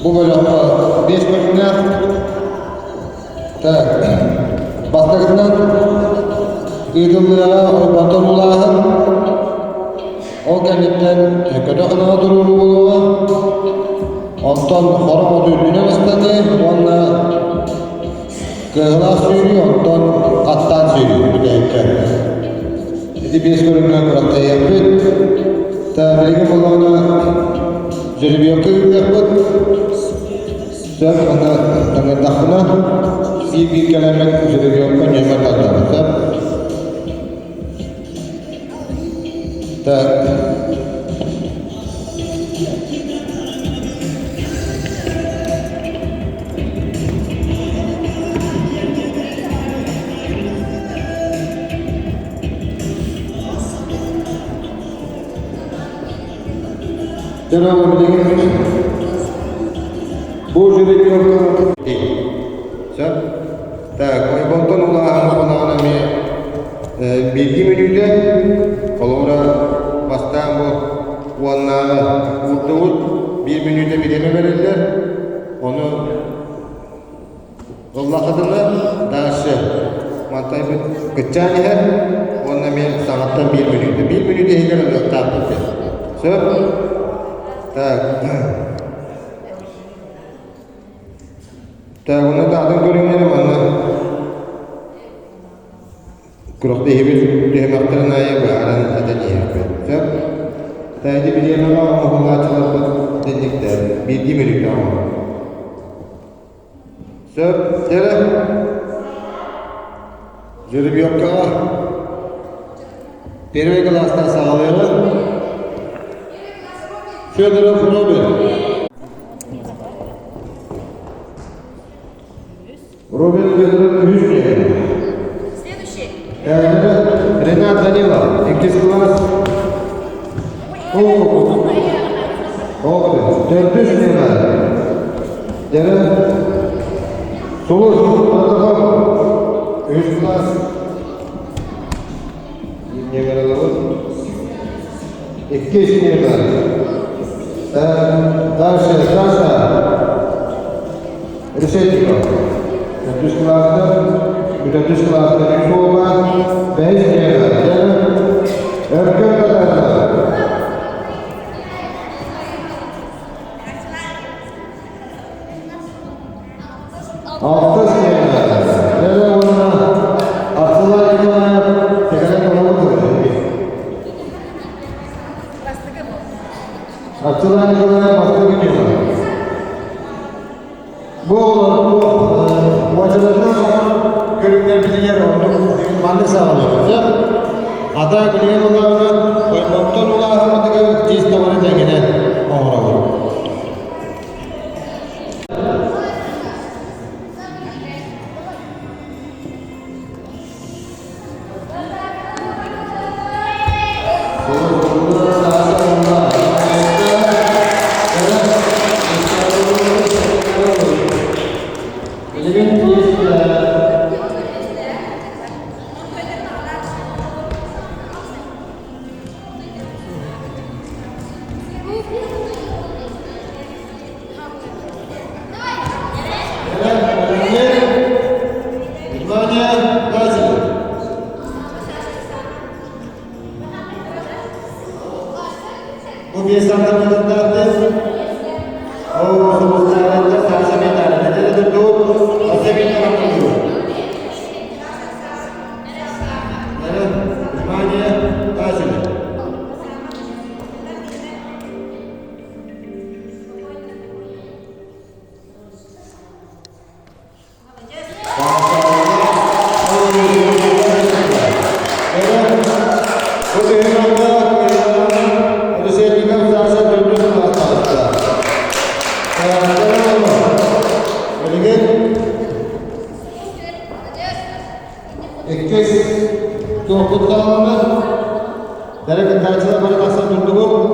Бу бөлөххө биэс көрүҥнээх. Так, бастакытынан ыытыллыаҕа ойбонтон улааһын, ол кэнниттэн көтөх ынаҕы туруоруу буолуоҕа, онтон хоро оту үрдүнэн ыстаныы уонна кыаһылаах сүүрүү, онтон хаттаан сүүрүү бүтэһиккэ. Ити биэс көрүҥҥэ күрэхтэһиэхпит. Та билигин буоллаҕына жеребьевка ыытыахпыт. Сөп уонна таҥнардахпына биир-биир кэлэммит жеребьевка нүөмэр тардабыт. Сөп. Так. Дьэ, билигин бу жеребьевка Сөп. Так, ойбонтон улааһын хонооно эмиэ биирдии мүнүүтэ. Холобура, бастаан бу уоннааҕы уурдубут биир мүнүүтэ бириэмэ бэриллэр. Ону ыллахытына дальше мантайбыт кыччаан иһэр уонна эмиэ саҥаттан биир мүнүүтэ. Биир мүнүүтэ иһигэр ылыахтаахпыт. Сөп? Так. Так, онно да атын көрүҥнэри манна күрэхтэһиибит түһүмэхтэрин аайы быһааран этэн иһиэхпит. Сөп? Тайди бириэмэҕэ оҥоһуллааччыларбыт итинниктэр биирдии мүнүүтэ оҥорор. Сөп, дьэрэ. Жеребьевкаҕа первый класстан саҕалыаҕын. Федоров Роберт. Роберт Федоров үһүс миэстэ. Следующий. Ренат Данилов, иккис класс. О, төрдүс миэстэ. Дьэрэ Сулус Протокол, үһүс класс. Ньыгырылыбыт. Иккис миэстэ. Дальше Саша Решетников. Төрдүс кылааста, төрдүс кылааста үс уолба, бэһис миэстэ. Өркөн Татаринов. Алтыс миэстэ. Дьэ уонна Арсылай Николаев тэгэлэ толору Арсылай Николаев бастакы миэстэ. Бу бу уочаратынан көрүҥнэрбитигэр оннук маннык саҕалыыбыт. Ата билигин улааһына ойбонтон улааһыммытыгар чисто бары тэҥинэн оҥоробут. Билигин Внимание, Василий! Бу биэс сантиметрдаахтар. Ол сулустаахтар сантиметр. Тут сантиметр. Внимание, Василий! Бу түһүмэххэ Решетников Саша төрдүс кылаастаахта. Билигин иккис туохпут хааллаҕына, дэрэ кыттааччылар бары тахсан турдугут.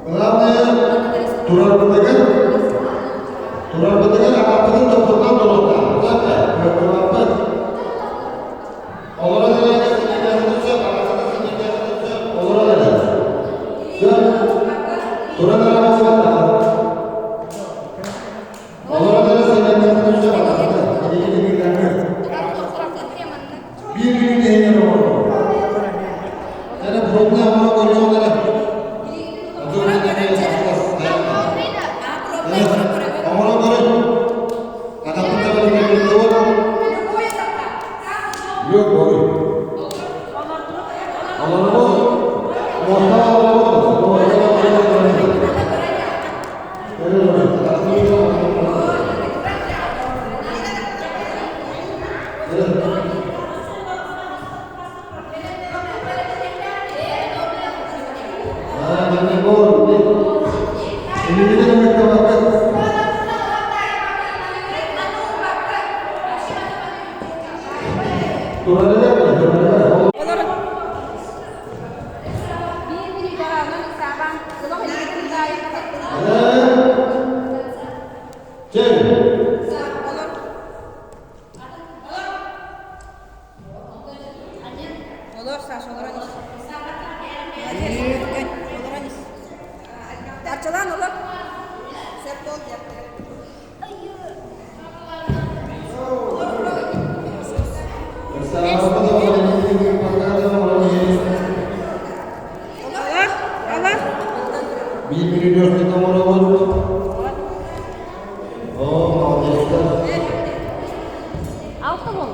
Главное, турарбытыгар аҕаппытын топпутунан буолуохтаах. Турарбыт. Олорон эрэ синньиэххитин сөп, аҕаҕытын синньиэххитин сөп, олорон эрэ. Сөп. Туран эрэ буолбатах. Олорон эрэ синньиэххитин сөп, аҕаҕытын. Эһигини билэргит. Биир күн иһигэр олорор. Эрэ пробная оҥоро көрүөҕүн эрэ. Оҥоро көрүн. Атахпын табарыгар Любой. Олорбут. Муоста олорбут. Муоста олорбут. Олор, Саша, олорон ис. Олорон ис. Арчылаан олор. Сөп бол диэхтэрэ. Олор, олор. Биир мүнүүтү оҥоробут. О, молодецтар. Алта бол.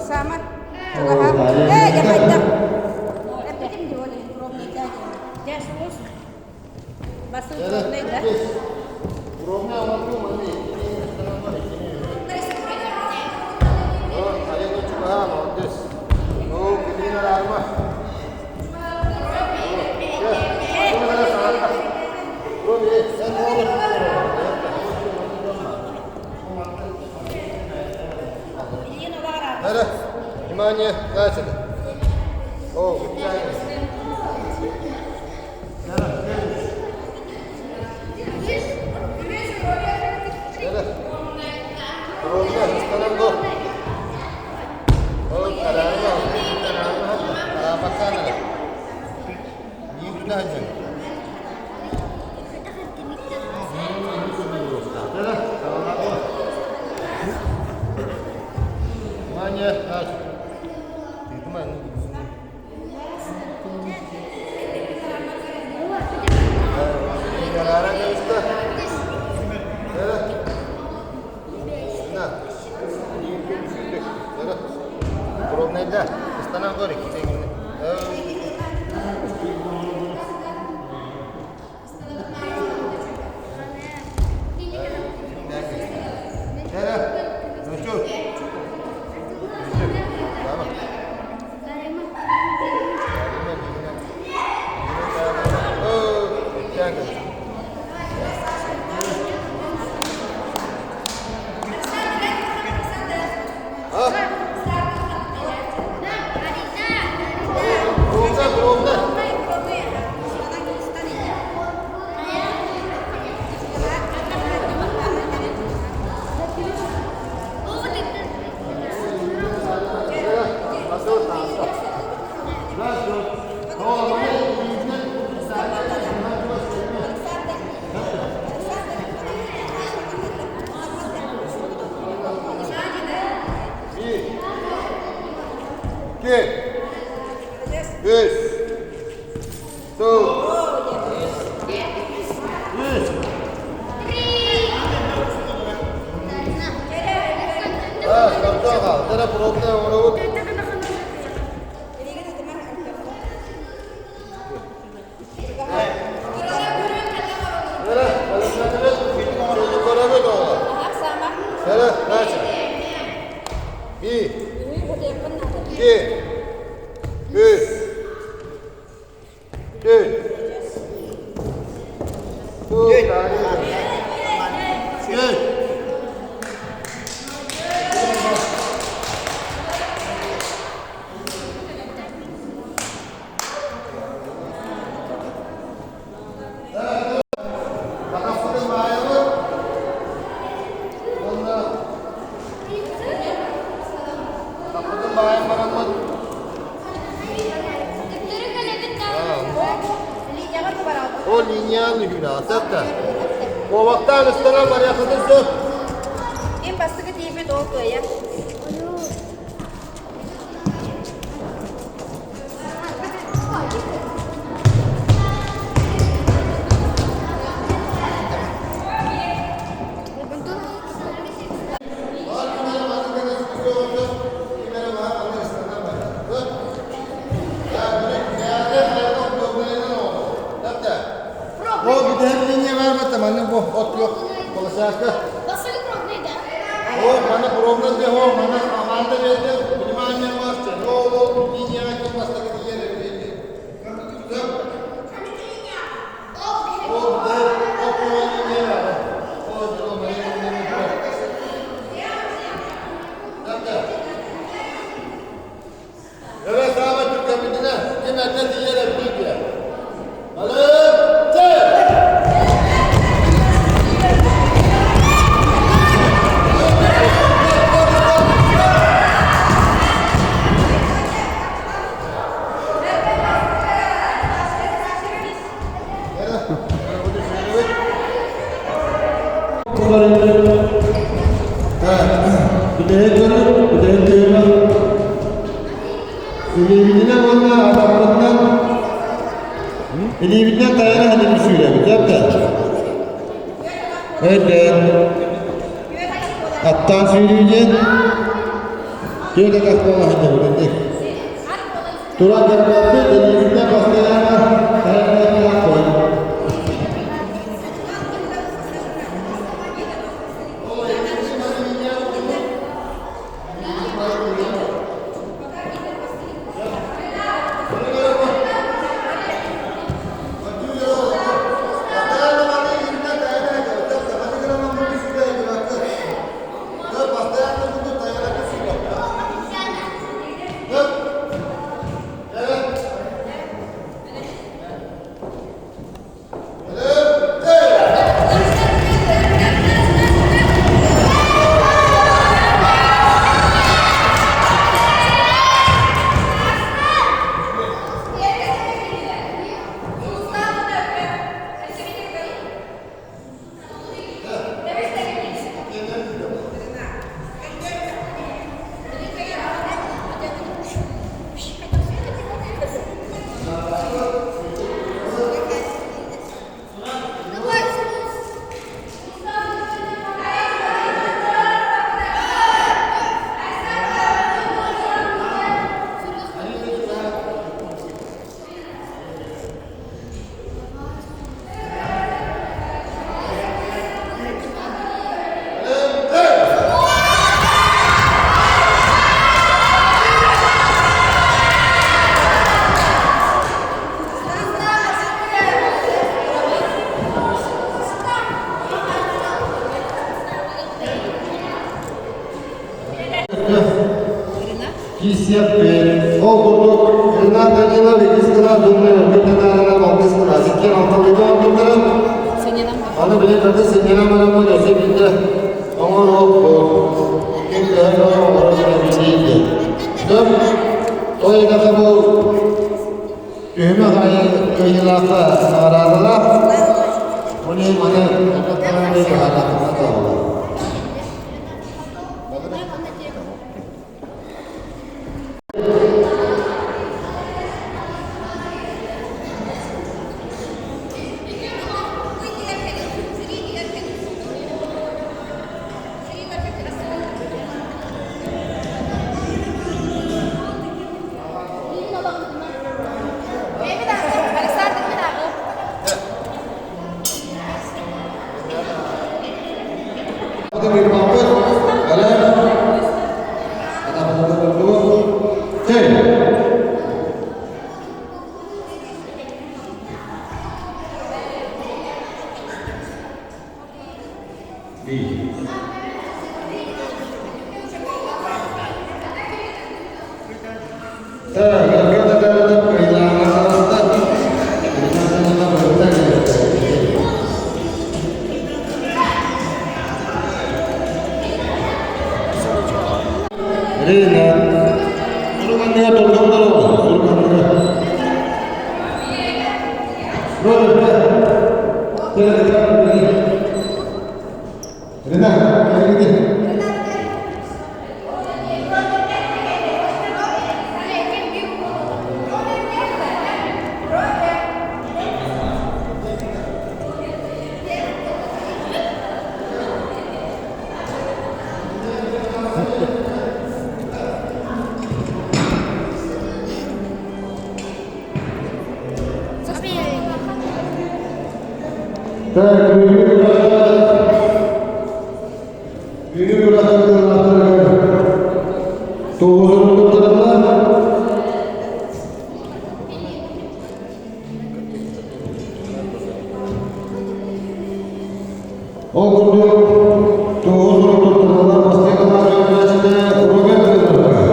Сама. Э, я хайдах. Эппитим дии ол ровнайда дьэ сулус. Басыл ровнайда. Внимание, начали. О, Внимание, начали. Пробнайда. Ыстанан көр икки. Кere. Ночу. İki, üç, dört, үс. Тара пробная оҥоробут. Bir, iki, үс, төрт, үс. Ол линияны күнә, сәтті. Ковақтан үстіне баряқыды сөп. Ең бастығы тиіпет ол көйе. О, bir линия vermedi. Manı bu ot yok. Kolasaka. О, мана пробна де о, мана команда берді. Внимание марша. О, о, линия ким бастығы диері берді. О, де, о, о, линия. О, о, линия. Evet, Ahmet Türk kabinine kim elde diğer bilgi. Alın, çek! Илиибитинэн тайана ханын сүүрэбит, япта. Evet. Аттан сүүрүүден Түйөдө кахпала ханны билендик. Туран көрбөттө, илиибитинэн постоянно тайана кой. Киирсиэхпит. Ол курдук, Ренат Данилов иккис кылаас уонна Өркөн Татаарына алтыс кылаас иккиэн алталыыга оҥорбуттарын. Аны били кыргыз сынньанан бараммыт өссө биирдэ оҥоруохпут. Иккиэн төһө оҥорор диэн. Дьон, ол этэхэ бу түһүмэх аайы кыайыылаахха наҕараадалаах. Ол иһин маны элбэх быһаардаахтарына табыллар. Рина, сурук анныга толкуйдара сурук анныга. Рина, кэлгити. Так, Бүгүн күрэхтэргэ тоҕус туттарыллар. Ол курдук тоҕус туттарыллар бастакы кылаас үөрэнээччитэ Роберт Федоровка.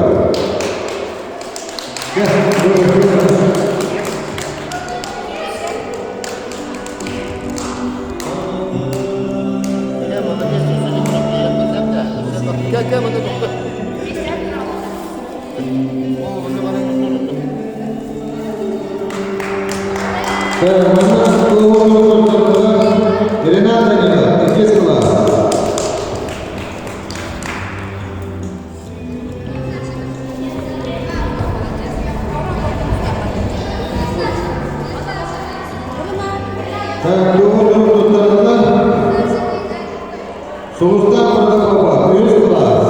Ренат Данилов, иккис кылаас. Туттарыллар Сулустаах Протопопа, үһүс кылаас.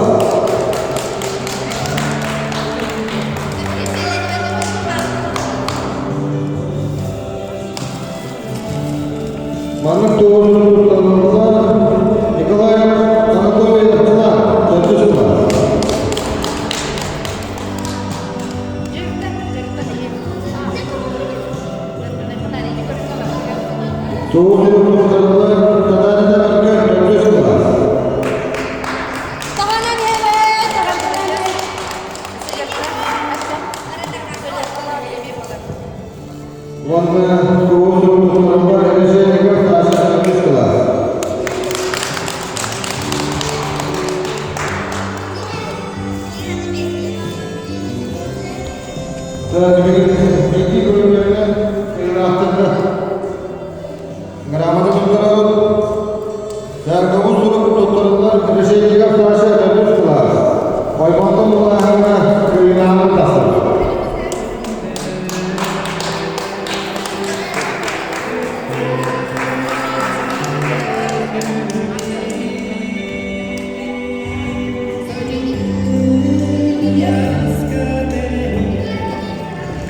Маннык туоһуну туттарыллар Николай Анатольевич Тылан, төрдүс кылаас. Туоһуну туттарыллар Татарина Өркөн, төрдүс кылаас. Уонна туоһуну туттарыллар Решетников Саша, төрдүс кылаас. Икки көрүҥнэринэн ыраахтарга грамота туттарабыт. Сэргэбил сурук туттарыллар Решетников Саша төрдүс кылаас. Ойбонтон улааһыҥҥа кыайыылааҕын тахсар.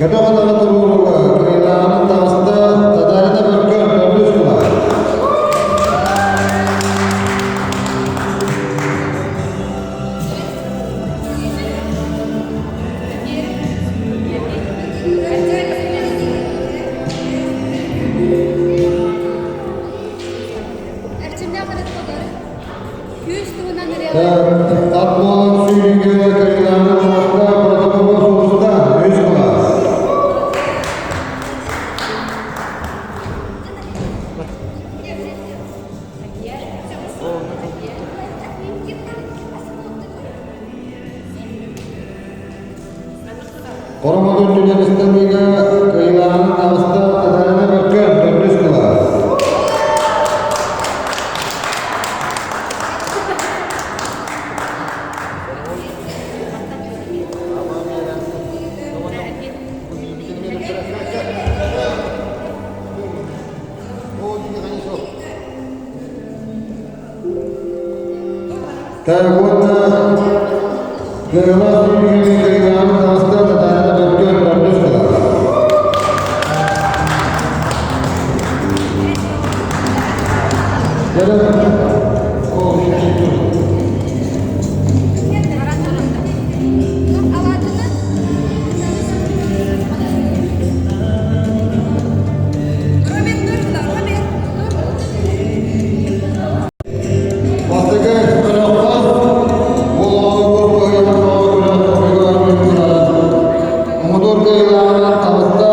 Кэтэх атаҕа туруорууга кыайыылааҕынан таҕыста Татарина Бөркө төрдүс кылаас. Ат буолан сүүрүүгэ кыайыылааҕынан таҕыста. Хоромотун түнэн ыстаныыга кыайыылааҕынан таҕыста Татарина Бөркөн, төрдүс кылаас. Уонна Кыайылаах сүүрүүгэ кыайыылааҕын таҕыста Татарина Бөркөн, төрдүс кылаас. Бастакы бөлөххө Муҥутуур кыайыылааҕынан таҕыста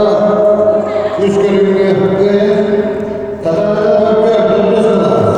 үс көрүҥҥэ кыайан Татарина Бөркө төрдүс кылаас.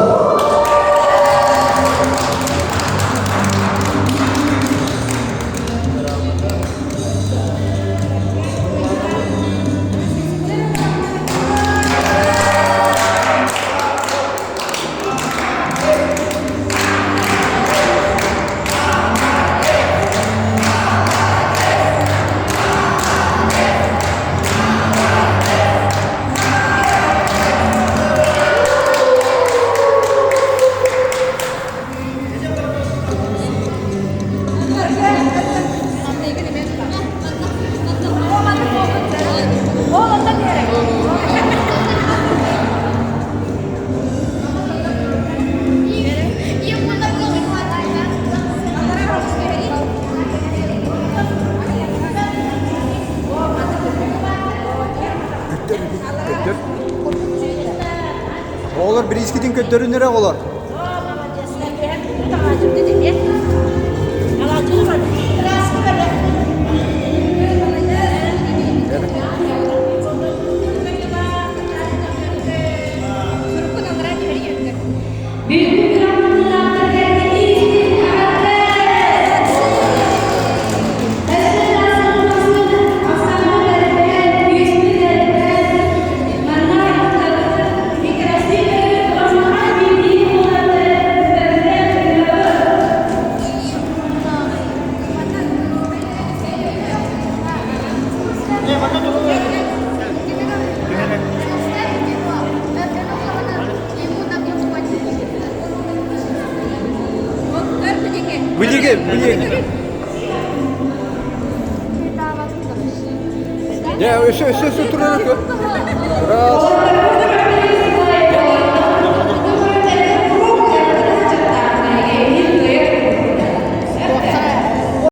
Оҕолор бириискитин көрдөрүн эрэ оҕолор. Бүлүүгэ, бүлүүгэ. Дьэ, өссө, өссө, өссө турар. Раз.